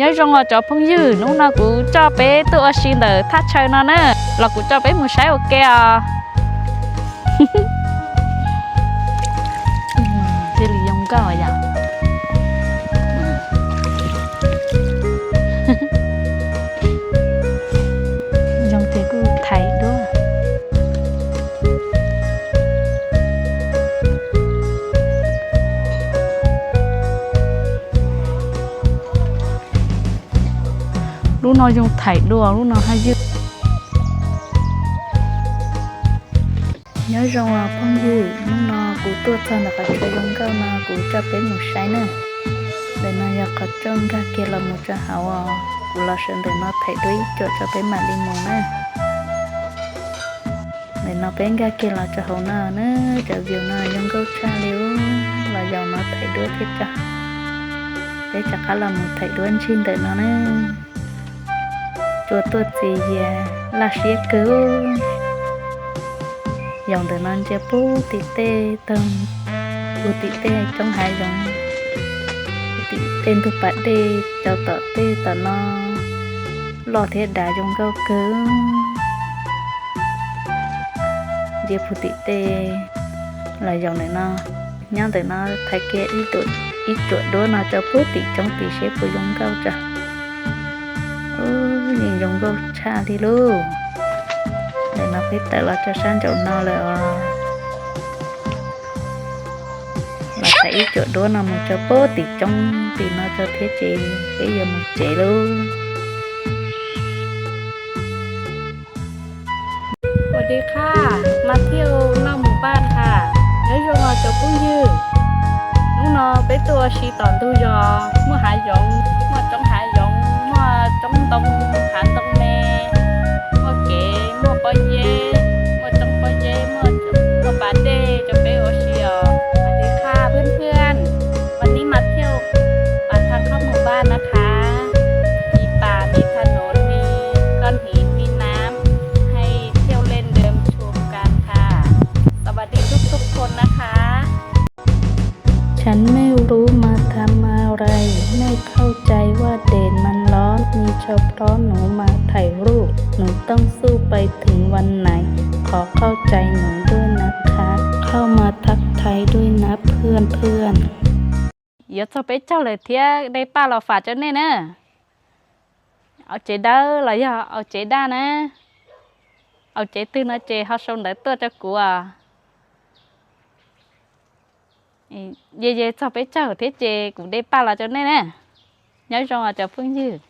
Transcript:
Nyob zoo os cov phooj ywg, hnub no kuv coj peb tuaj ua si ntawm thaj chaw no na, los kuv coj peb mus saib ua ke os. Thiaj li zoo nkauj yom. Zoo ces kuj thaij duab. Lub no zoo thaij dua, lub no haj yam. Nyob zoo os phooj ywg, hnub no kuv tuaj txog ntawm qhov chaw zoo nkauj no kuv coj peb mus saib na. Ntawm no yog qhov rooj nkag kiag los mus rau hauv os, kuv los sawv ntawm no thaij duab ib cuam rau peb mam li mus na. Ntawm no peb nkag kiag los rau hauv no na, cov view no zoo nkauj tshaj li, los zaum no thaij duab thiab tso. Peb rov qab los mus thaij duab ntsig ntawm no na. Cua tuaj txias yias laj siab kawg. Zaum ntawm no ntsia puag tim tej tag, puag tim tej roob hav zoov, puag tim tej ntug pas dej rau tom tej tom no, loj thiab dav zoo nkauj kawg. Ntsia puag tim tej los zaum ntawm no, nyob ntawm no thaij kiag ib cuam duab no rau puag tim roob tid seb puas zoo nkauj tso. Ub, yeej zoo nkauj tshaj li lauj. Ntawm no peb tawm los rau sab nraum no lawm os. Los thaij ib cuam duab no mus rau puag tim roob tim no rau thiab ces peb yuav mus tsev lauj. สวัสดีค่ะ มาเที่ยวนอกหมู่บ้านค่ะ Nyob zoo os cov phooj ywg, hnub no peb tuaj ua si tom ntug zos, muaj hav zoov, muaj roob hav zoov, muaj roob ntoo, hav ntoo me, muaj kev, muaj pob zeb, muaj roob pob zeb, muaj pas dej rau peb ua si os. สวัสดีค่ะเพื่อนๆ วันนี้มาเที่ยว ปากทางเข้าหมู่บ้านนะคะ มีป่า มีถนน มีก้อนหิน มีน้ำ ให้เที่ยวเล่นเดินชมกันค่ะ สวัสดีทุกๆคนนะคะ ฉันไม่รู้มาทำอะไร ไม่เข้าใจว่าแดดมันร้อน มีเฉพาะหนูมาถ่ายรูป หนูต้องสู้ไปถึงวันไหน ขอเข้าใจหนูด้วยนะคะ เข้ามาทักทายด้วยนะเพื่อนๆ Yuav txog peb caug lawm thiab, de paj los fam rau nej na. Au tsev dawb los yog au tsev daj na? Au tsev twg no ces ho sau ntawv tuaj rau kuv os. Ye ye txog peb caug thiab ces kuv de paj los rau nej na. Nyob zoo os cov phooj ywg.